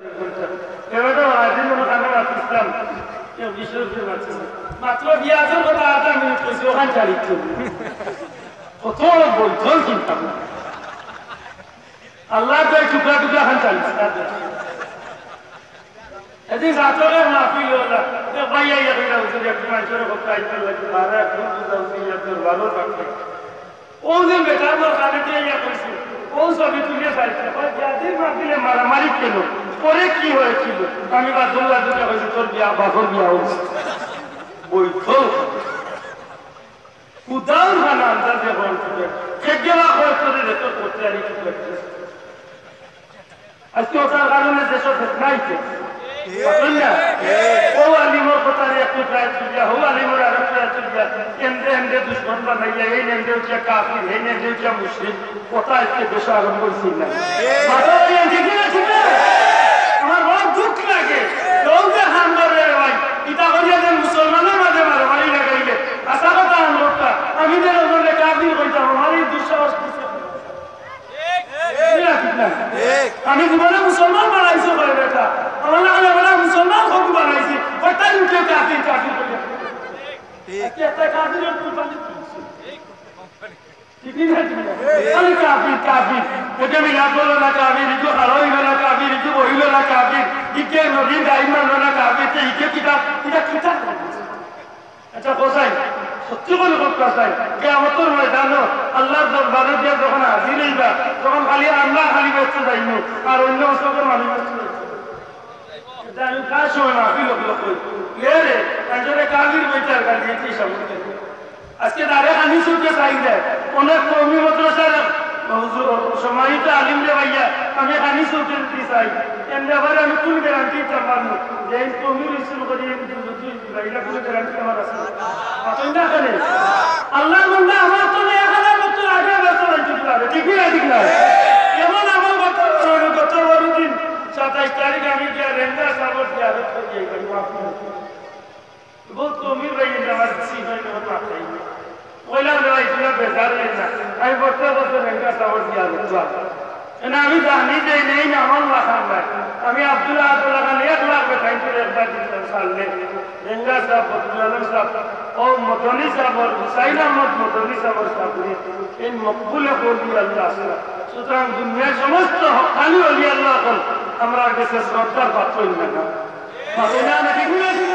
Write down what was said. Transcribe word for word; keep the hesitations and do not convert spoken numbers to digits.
এবার তো আজ মনে হয় আমরা ইসলাম, কেউ বিশ্বরূপে মারছে না। মাত্র বিয়াজের কথা আধা মিনিট কইছি, ওখান চালিত। কত বড় বৈঠক চিন্তা। আল্লাহ তো এই টুকরা টুকরা খান চালিত। এদিন রাত্রে মাহফিল হলো, এক ভাই আইয়া কইলা, "হুজুর, একটু মানুষের কথা আইতে লাগে, বারো এখন বুঝা উচিত, এক দরবারও রাখবে।" ও যে বেটা আমার কানে দিয়ে ইয়া কইছে, ও ছবি তুলে চাইছে, ওই বিয়াদির মাহফিলে মারামারি কেন? পরে কি হয়েছিল? আমি বাদুল্লাহ দুটা কইছি, "তোর বিয়া, বাপর বিয়া হয়েছে।" বৈঠক। উদাহরণ আন্দাজে বলতে, খেগে বা কয় করে রেকর্ড করতে আর একটু করতে। আজকে ওটার কারণে দেশে ফেতনা আইছে। বুঝলেন না? ও আলিমর কথারে একটু ট্রাই তুলিয়া, ও আলিমর আরো ট্রাই তুলিয়া, এমনে এমনে দুশমন বানাইয়া, এই এমনে উঠিয়া কাফির, এই এমনে উঠিয়া মুশরিক, কথা আজকে দেশে আরম্ভ হইছে না। মাথা ধরিয়া ঠিক না, ঠিক না? আমার বড় দুঃখ লাগে। কেউ যে হাম করে রে ভাই, ইটা করিয়া যে মুসলমানের মাঝে মারামারি লাগাইলে, আশা কথা আনলোকটা, আমি যে ওজনে কাফির কইতাম, আমার এই দুঃসাহস দিছে। ঠিক না, ঠিক না? আমি জীবনে মুসলমান বানাইছি করে বেটা। আমার না হলে বেটা মুসলমান কত বানাইছি। কয়টা উঠে কাফির, কাফির করে। আজকে একটা কাফিরের কুরবানি তুলছে। ঠিক না, ঠিক না? খালি কাফির, কাফির। এটা মিলাদ হলো না কাফির, একটু খাড়া হইল না কাফির, একটু বইল না কাফির, ইকে নবীর দায়ী মানল না কাফির, তো ইকে কিতা, ইটা কিতা? আচ্ছা, হোসাইন, সত্যি করে হোক হোসাইন, কিয়ামতর ময়দানো আল্লাহর দরবারে গিয়া যখন হাজির হইবা, তখন খালি আমরা খালি বেহেস্তো যাইমু, আর অন্য সকল মানুষ বেহেস্তো যাইমু। এটা আমি প্রায় সময় মাহফিল লোক লোক কই, "এ রে, একজনে কাফির বইতে আর গালি দিতে সামনে।" আজকে তারে খানি চোখে চাই যায়, অনেক কওমি মাদ্রাসার হুজুর, সম্মানিত আলিম রে ভাইয়া, আমি খানি চোখে দিতে চাই, এর ব্যাপারে আমি কোন গ্যারান্টি দিতে পারবো যে এই কওমির স্কুল করি এই হুজুর যদি বাইরে কোনো গ্যারান্টি আমার আছে? অতএব না কেন? আল্লাহর বান্দা, আমার তো এক হাজার বছর আগে বেহেস্তো যাইতে পারে, ঠিক না, ঠিক না? এমন আমল করতে পারো না, গত পরশু দিন সাতাইশ তারিখ আমি গিয়া রেঞ্জার সাহেবের জিয়ারত করি এই বাড়ি মাহফিল। বহুত কওমির ভাই, এটা আমার জি ভাই, আমার মাথায় নেই। কইলাম, "রে ভাই, তোমরা বেজার হইও না। আমি প্রত্যেক বছর রেঞ্জার সাহেবের জিয়ারত যাই।" না, আমি জানি যে নেই না, আমার মাথায় নাই। আমি আব্দুল আহাদ খান এক লাখ বেটাইন করে একবার দিতাম সামনে। রেঞ্জার সাহেব, বদরুল আলম সাহেব, ও মদনী সাহেব, হুসাইন আহমদ মদনী সাহেবের সামনে। এই মকবুলে কওলি আল্লাহ আছে। সুতরাং দুনিয়ার সমস্ত হক্কানি অলি আল্লাহ অকল আমরার কাছে শ্রদ্ধার পাত্র হইল না। মাথায় না, না, ঠিক না?